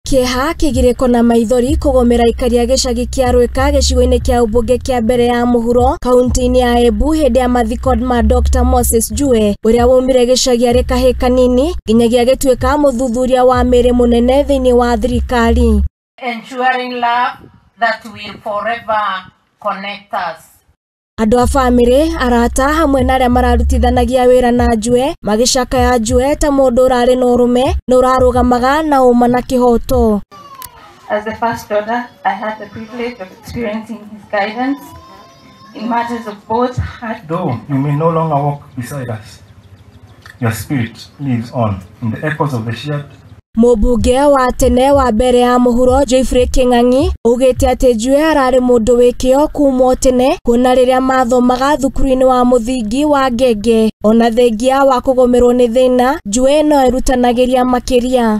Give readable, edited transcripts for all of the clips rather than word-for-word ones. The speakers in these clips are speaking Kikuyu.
Kĩeha, kĩgirĩko na maithori kũgomera aikari a gĩcagi kĩa Rwĩka gĩcigo-inĩ kĩa ũmbunge kĩa mbere ya mũhuro kaunti-inĩ ya Embu hĩndĩ ya mathiko ma Dr. Moses Njue ũrĩa waumire gĩcagi arĩ kahĩĩ kanini nginyagia agĩtuĩka mũthuthuria wa mĩĩrĩ mũnene thĩinĩ wa thirikari. Ensuring love that will forever connect us. Andũ a bamĩrĩ, arata hamwe na arĩa mararutithanagia wĩra na Njue magĩcakaya Njue ta mũndũ ũrarĩ na ũrũme na ũrarũgamaga na ũma na kĩhoto. As the first daughter, I had the privilege of experiencing his guidance in matters of both heart. Though you may no longer walk beside us, your spirit lives on in the echoes of the shared. Mũmbunge wa tene wa mbere ya mũhuro Geoffrey Kĩng'ang'i augĩte atĩ Njue ararĩ mũndũ wĩ kĩo kuma tene kuona rĩrĩa mathomaga thukuru-inĩ wa mũthingi wa Ngenge. Ona thengia wa kũgũmĩrwo nĩ thĩna, Njue no erutanagĩria makĩria.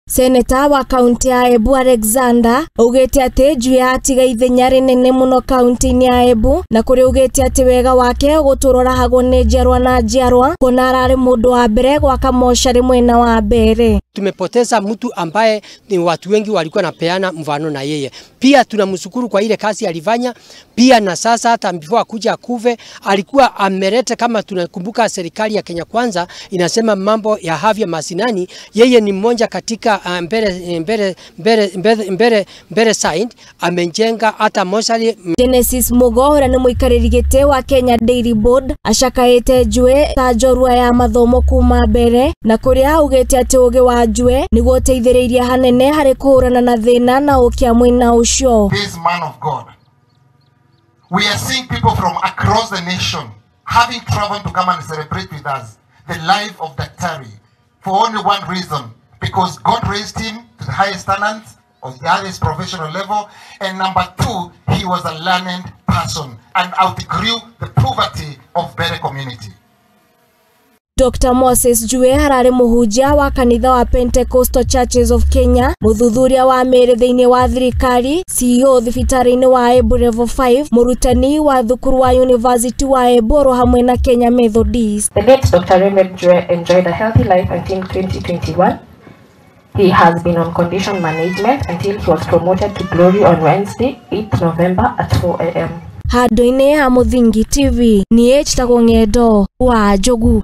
Seneta wa kaunti ya Embu Alexander augĩte atĩ Njue atiga ithenya rĩnene mũno kaunti-inĩ ya Embu na kũrĩa augĩte atĩ wega wake ũgũtũrorahagwo nĩ njiarwa na njiarwa kuona ararĩ mũndũ wa mbere gwaka mocarĩ mwena wa mbere. Tumepoteza mtu ambaye ni watu wengi walikuwa napeana mfano na yeye. Pia tunamshukuru kwa ile kazi alifanya. Pia na sasa hata before akuja akuve alikuwa ameleta, kama tunakumbuka serikali ya Kenya Kwanza inasema mambo ya afya mashinani, yeye ni mmoja katika mbele side amejenga hata moshari. Genesis Mugo ũrĩa nĩ mũikarĩri gĩtĩ wa Kenya Dairy Board acakaĩte Njue ta njorua ya mathomo kuma mbere na kũrĩa augĩte atĩ ũgĩ wa Njue nĩguo ũteithĩrĩirie hanene harĩ kũhũrana na thĩna na ũkĩa mwena ũcio. This man of God, we are seeing people from across the nation having traveled to come and celebrate with us the life of Daktari for only one reason, because God raised him to the highest standards of the highest professional level, and number two, he was a learned person and outgrew the poverty of Bere community. Dr. Moses Njue ararĩ mũhunjia wa kanitha wa Pentecostal Churches of Kenya, mũthuthuria wa mĩĩrĩ thĩinĩ wa thirikari, CEO thibitarĩ-inĩ wa Embu Level 5, mũrutani wa thukuru wa University wa Embu oro hamwe na Kenya Methodist. The late Dr. Raymond Njue enjoyed a healthy life until 2021. He has been on condition management until he was promoted to glory on Wednesday, 8th November at 4 a.m. Handũ-inĩ ha Mũthingi TV, niĩ njĩtagwo Ng'endo wa Njogu.